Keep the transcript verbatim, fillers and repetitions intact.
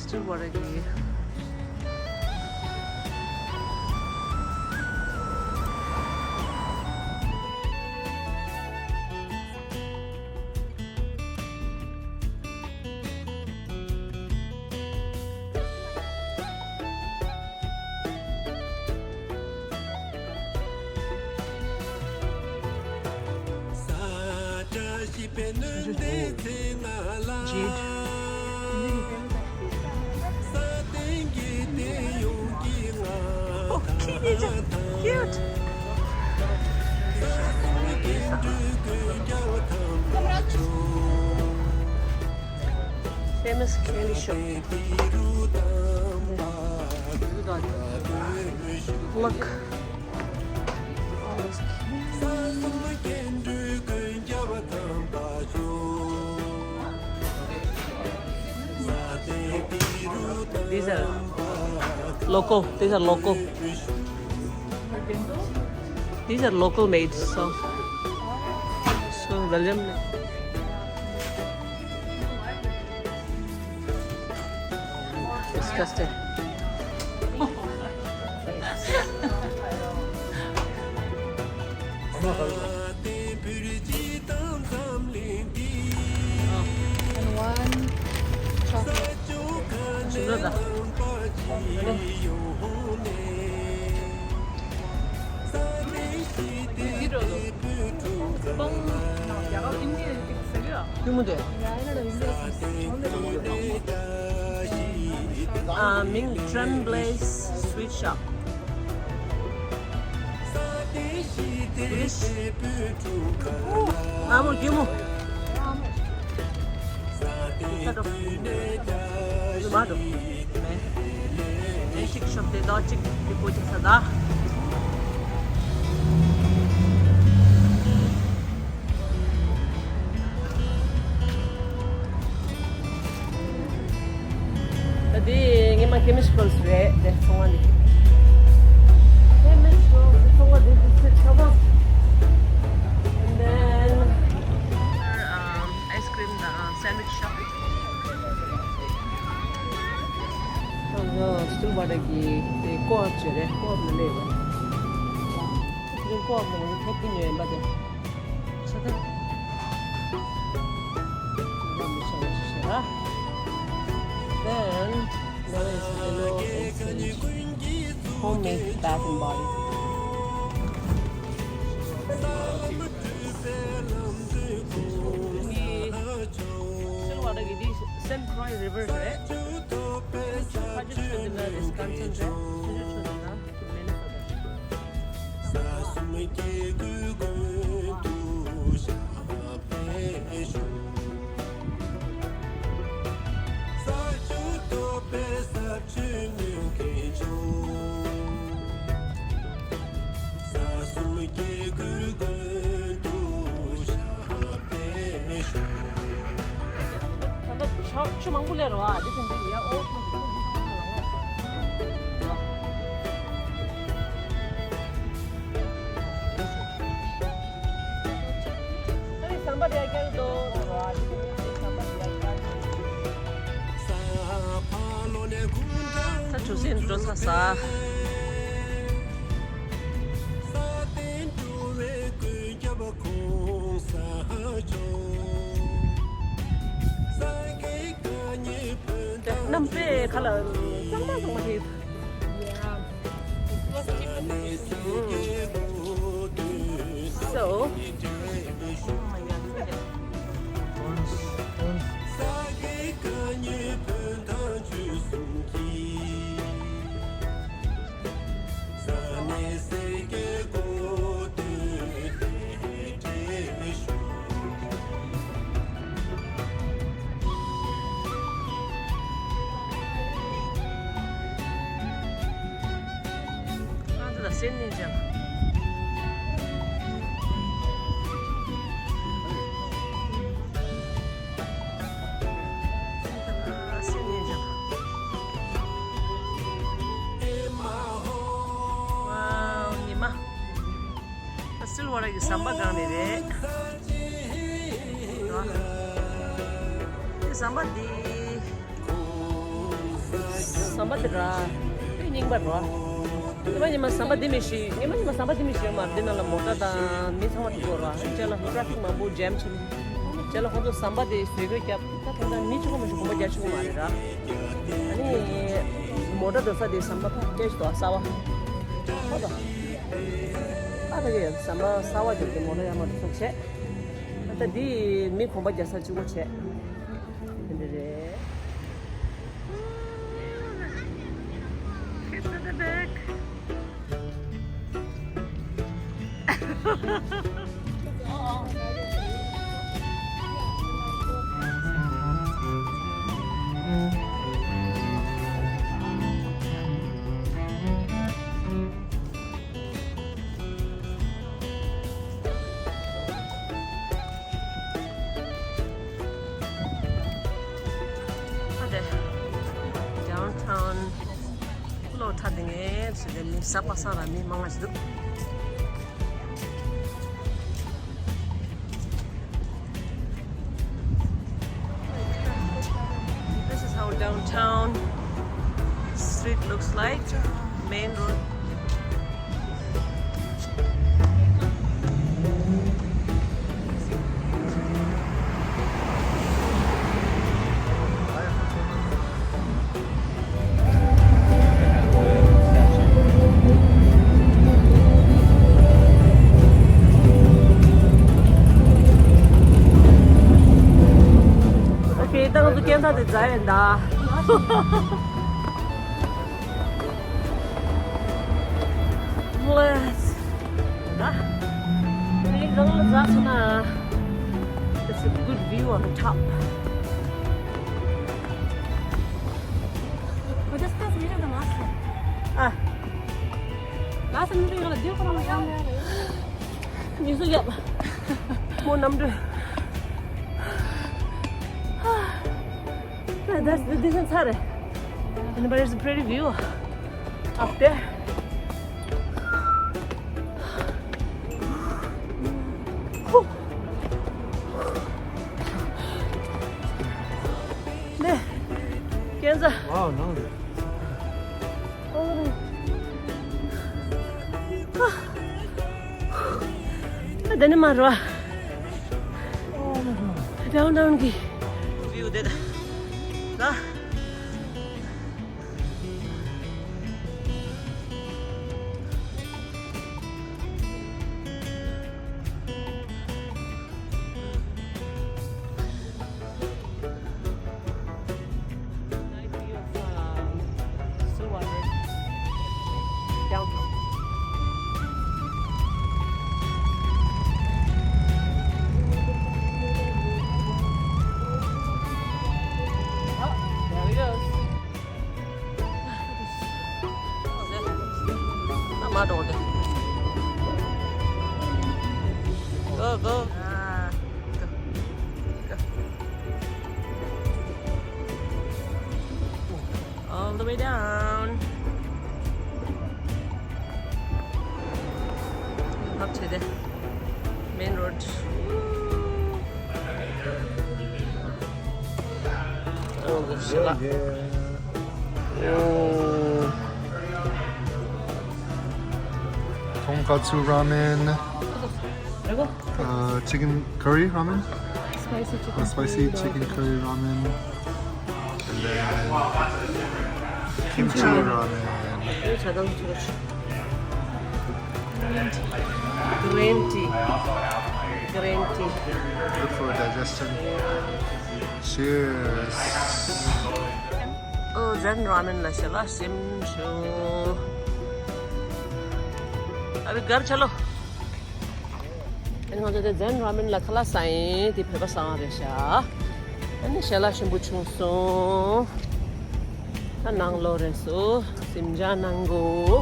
Silvara ki. Oh, cute. Cute. Famous candy shop. Look. These are local. These are local. These are local made, so, so Belgium. Disgusting. And one chocolate. ཡུ་མུ་དེ། ཨ། མིང་Tremblay's Sweet Shop. ཨ་མོ་ཡུ་མུ། Tomato. Antique shop དེ་དག་ཅིག་དེ་པོ་ཅིག་ས་ད། ད་དེ་ངེད་མ་chemist girls རེད་དེ་ཚོང་བ་ནི། Chemist girls ཚོང་བ་དེ་དུས་ཚོད་ཆགས་པ། And then, um, ice cream དང་sandwich shop. ང་ཚོ་སིལ་བ་ར་གི་དེ་ཀོ་ཨོབ་བྱས་རེད། ཀོ་ཨོབ་ནང་སླེབས་པ། དེ་ཀོ་ཨོབ་ནང་ཐེབས་ཀྱི་ཉོས་ཡིན་པ་དེ། ཆ་ད། Then, there is a little homemade bath and body. Silver Lake, this Saint Croix River, right? Wisconsin, right? ད་ལྟ་ཆུ་མང་པོ་སླེབས་རེད་བ། འདི་དེ་འདྲ་ཡ་ཨོ། ཨ་ནི་ཟམ་པ་རེ་ཡ་བརྒྱབ་འདུག་ཟེར་བ། འདི་དེ་འདྲ་ཟམ་པ་རེ་ཡ་བརྒྱབ། ད་གྲོ་སིན་འགྲོ་ས་ས། རྣམ་པས་ཁ་ལ་གཙང་མ་གཙང་མ་རེད། So, ཨ། སིལ་བ་ར་གི་ཟམ་པ་སྒང་ནས་རེད། ཟམ་པ་འདི། ར། དེ་རྙིང་པ་ར། ཉི་མ་ཉི་མ་ཟམ་པ་འདི་མི་ཤེས། ཉི་མ་ཉི་མ་ཟམ་པ་འདི་མི་ཤེས་མ། འདི་ནང་ལ་མོ་ཊ་དང་མི་ཚང་མ་འགྲོ་ར། ཅ་ལག་ཊ་ཕིག་མང་པོ་ཇེམ་བྱེད། ཅ་ལག་ཁོ་ཚོ་ཟམ་པ་དེ་བཟོས་གོས་རྒྱབ། ད་དེ་འདྲ་མི་གཅིག་པོ་མ་ཤེས་གོམ་པ་རྒྱག་ཆོག་མ་རེད་ར། ཨ་ནི་མོ་ཊ་འགྲོ་ས་དེ་ཟམ་པ་ཕ་སྐད་ཞིག་འདུག་གསར་པ། ཧོ་ད། ཨ་ད་གི་ཟམ་པ་གསར་པ་འགྲོ་གི་མོ་ཊ་ཡར་མར་འགྲོ་ས་བྱས། ད་འདི་མི་གོམ་པ་རྒྱག་ས་གཅིག་པོ་བྱས། དེ་འདྲ་རེད། Kids at the back. ཨ་དེ། Downtown། ལོ་ཐ་དེ་ངས་ཟེར་ཏེ་མི་ཟ་པ་ས་ར་མི་མང་ང་ཞིག་འདུག This is how downtown street looks like. Main road. Okay, ད་ང་ཚོ་སྐད་ཆ་དེ་ཛ་ཡིན་ད། Let's ད་ངའི་སྒང་ལ་འཛེགས་སོང་ན། That's a good view on top. ཨ། ཉི་ཟེར་ཡབ། མོ་གནམ་གྲུ། That's the distance ཚར་རེད། And but it's a pretty view up there. ནས། ཀན་ཛ། Wow, ནང་རེད། ཨ། ཨ། ད་ནི་མ་རོ། ཌའུན་ཊའུན་གི་བིའུ་དེ་ད། ད། Go, go. All the way down. Up to the main road. Oh, the shit. Oh. Tonkatsu ramen. Uh, chicken curry ramen? Spicy chicken, uh, spicy curry, chicken curry ramen. And then kimchi ramen. Green tea. Green tea. Good for digestion. Cheers. Oh, Zen ramen la shala simchu. Abhi ghar chalo. ཨ་ནི་ང་ཚོ་དེ་ཛེན་ར་མེན་ལ་ཁ་ལག་ཟ་ཡིན། དེ་བོད་པ་ཟ་ཡ་རེད་ཤག་ཨ་ནི་ཞལ་ལག་ཞིམ་པོ་བྱུང་སོང་། ད་ནང་ལོགས་རེད་སོ། གཟིམ་འཇག་གནང་གོ།